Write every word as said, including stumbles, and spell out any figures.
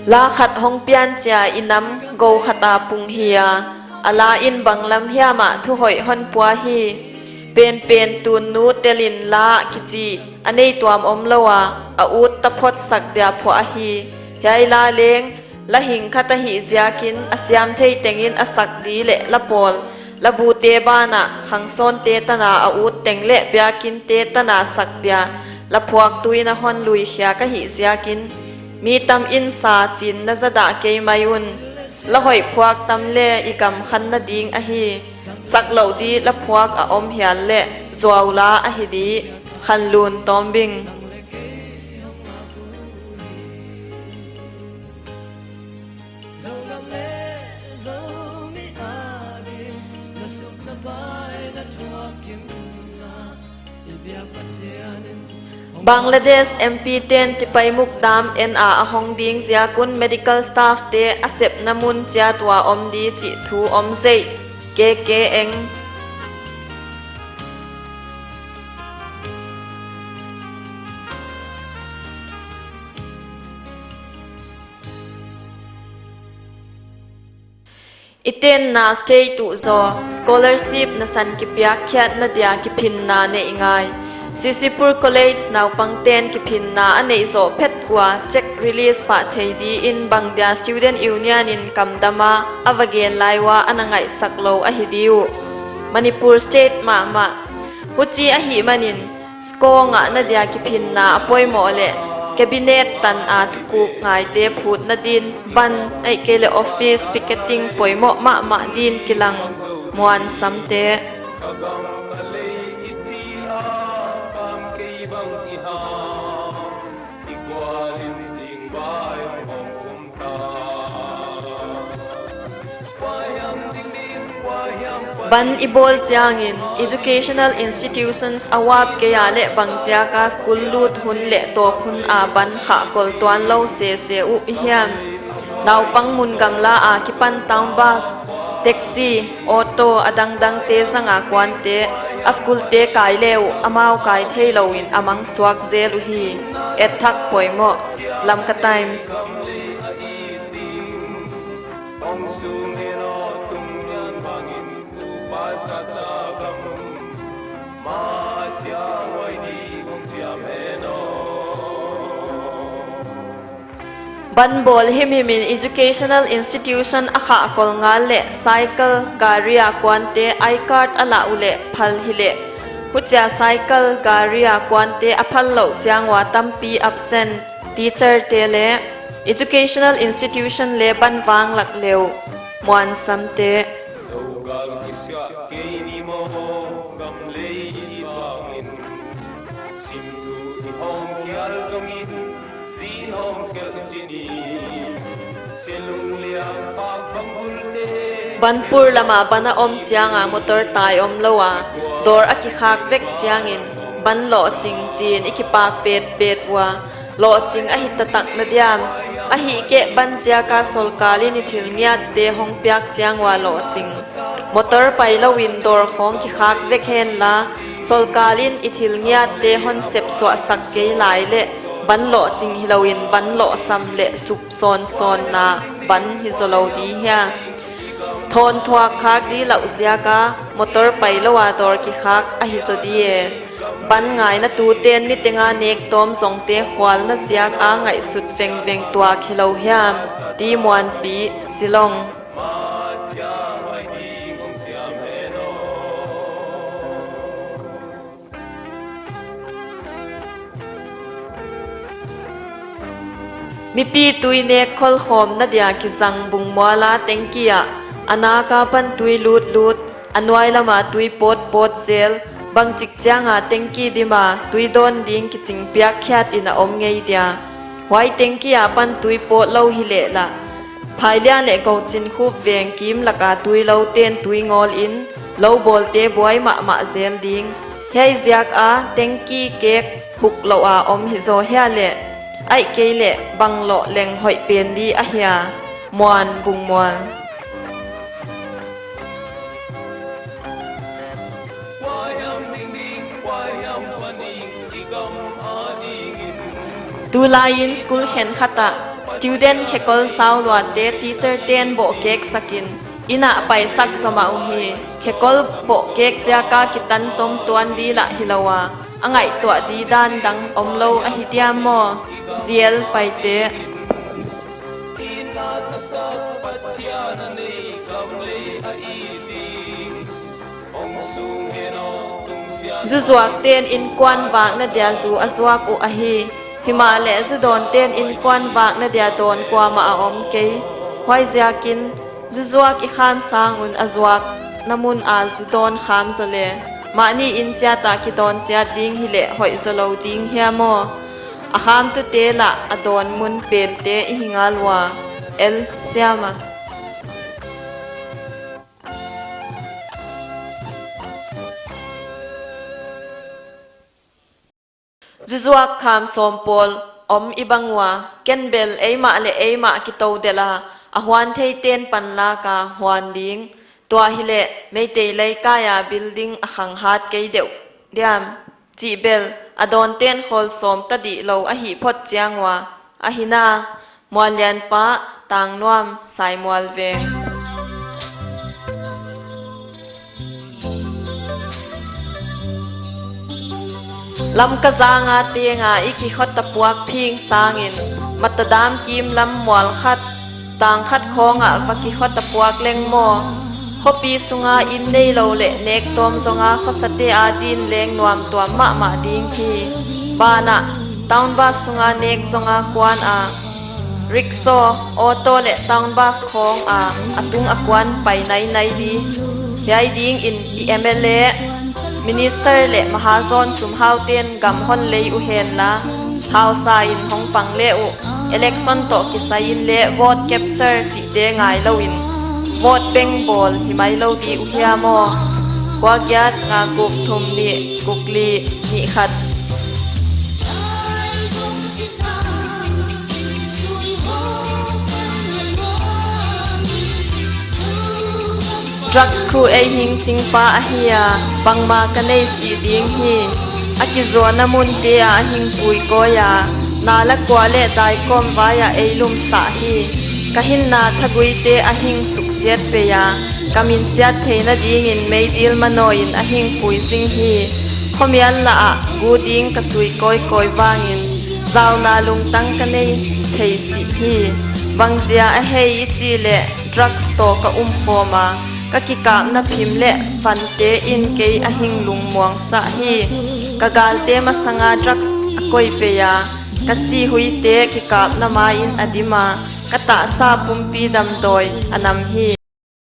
La khat hong piancia i nam go khata pung hi a, a la in bang lam hiamah thuhoih hon pua hi. Penpen tunnu telin la ah kici a nei tuam om lo a, a ut taphot sak dia phuah ahi. Hiai la leng la hing khat ahih ziakin a siam thei tengin a sak di le la pawl, la bute banah khangsawnte tana a ut teng le biakinnte tana sak dia la phuak tuin a hon luikhia ka hih ziakin, mi tam in sa cin na zadah kei mai un. La hoih phuak tam le i gam khan nading ahi. Sak loh di la phuak a om hial le zuau la ahi di. Khanlun Tawmbing. Bangladesh M P ten Tipaimukh dam en a a hong ding ziakun medical staff te a sepna mun ciat ua om di cih thu om zeih. K K Eng. I tenna state uh zaw scholarship nasan kipiakkhiatna dia kiphinna neih ngai. Sisipur College naupangten kiphinna a neih zawh phet ua check release pah thei di in bang dia Student Union in kamdama a va gen lai ua a na ngaihsak lo ahi di uh. Manipur state mahmah. Huci ahih manin score ngahna dia kiphinna a poimawh le cabinet tan a thupuk ngaite phutna din ban aih kei le office picketing poimawh mahmah din kilang. Muan Samte. Ban i bawl ciangin educational institutions a uap kei a le bangziaka school lut hun le tawp hun a ban khahkol tuan lo sese uh i hiam? Naupang mun gamla a kipan town bus, taxi, auto a dangdangte zanga kuante a schoolte kai le uh amau kai thei loin a mangsuak zel uh hi. Etthak poimawh. Lamka Times. Ban bawl himhimin educational institution a khahkol ngal le cycle, gari a kuante I card a lah uh le phal hileh, hucia cycle, gari a kuante a phal loh ciang ua tampi absent teacher te le educational institution le ban vang lak le uh. Muan Samte. Banpur lamah ban a om cianga motor tai om lo a, dawr a kikhak vek ciangin ban lawhcing ci-in i kipak petpet uh a, lawhcing ahi taktak na diam? Ahih keh ban ziaka solkal in i thil ngiatte hong piak ciang ua lawhcing. Motor pai loin dawr khawng kikhak vek henla, solkal in i thil ngiatte hon sepsuahsak kei lai le ban lawhcing hi loin ban lawhsam le sup sawnsawnna ban hi zaw lo di hia? Thawnthuak khak di loh ziaka motor pai lo a dawr kikhak ahi zaw di e. Ban ngaina tuten nitenga nek tawm zongte khualna ziaka ngaihsut vengveng tuak hi lo hiam? Ti Muanpi, Silong. Mipi tui nek kholkhawm na dia kizang Bungmuala tengki ah a naka pan tui lutlut, a nuai lama tui pawtpawt zel, bangcik cianga tengki dima tui dawn ding kicing piakkhiat in a om ngei dia. Huai tengki a pan tui pawt lo hi leh lah, Phailian le Kocin Khup veng kim laka tui loten tui ngawl in lo bawlte buai mahmah zel ding. Hiai ziaka tengki kek huk loh a om hi zaw hia leh? Aih kei leh bang lawh leng hoih pen di ahia? Muan, Bungmual. Tulai-in school khenkhat ah Student khekol sau luate teacher ten bawhkek sakin inn ah paisak zaw mah uh hi. Khekol bawhkek ziaka kitantom tuan dila hi lo a, a ngaihtuah di dan dang om lo ahi diam maw? Ziel paite. Zuzuak ten innkuan vak nadia zu a zuak uh ahi. Himahleh zudawn ten innkuan vak nadia dawn kuamah a om kei. Huaiziakin zuzuak i kham sangun a zuakna mun a zu dawn kham zaw le mahni inn ciatah kidawn ciat ding hileh hoih zaw lo ding hiam aw? A khamtute lah a dawn mun pente i hi ngal uh a, el siama. Zuzuak kham sawm pawl om i bang uh a, ken bel eimah le eimah kitodelh a, a huan theiten panlaka huan ding. Tua hileh Meitei leikai-a building a khanghat kei deuh diam? Cih bel a dawnten khawl sawm ta dih lo ahih phot ciang uh a, ahi na. Muallianpa Tangnuam, Saimual veng. Lamka zanga tenga i kikhawtapuak phing sangin matadam kimlam mual khat, tang khat khawngah va kikhawtapuak leng maw? Khuapi sunga inn nei lo le nek tawm zonga khuasate adin leng nuamtuam mahmah ding hi. Banah town bus sunga nek zonga kuan a, rickshaw, auto le town bus khawng a, a tung a kuan pai nainai di. Hiai dingin i M L A, minister le mahazawn sumhaute'n gam hon lei uh henla, hausa in hong pang le uh, election tawh kisai in le vote capture cihte ngai loin vote bank bawl hi mai lo di uh hiam aw? Kua giat nga guk thum nih guk li nih khat. Drugs khu ei hing cingpa ahi a, bangma ka nei sih ding hi. A kizuana munte ah a hing puikawi a, na la kua le daikawm vai-ah ei lumsah hi. Ka hinna thaguite a hing suksiat pei a, ka minsiat theih nadingin meidil manawi-in a hing pui zing hi. Khuamial lah ah gu ding ka sui kawikawi vangin zauna lungtang ka nei thei sih hi. Bangzia ahei i cih leh drugs tawh ka umkhawm a, ka kikapna phim le vante in kei a hing lungmuang sah hi. Ka galte masanga drugs a koih pei a, ka sihhuite kikapna mai-in a dim a, ka tahsa pumpi damdawi a nam hi.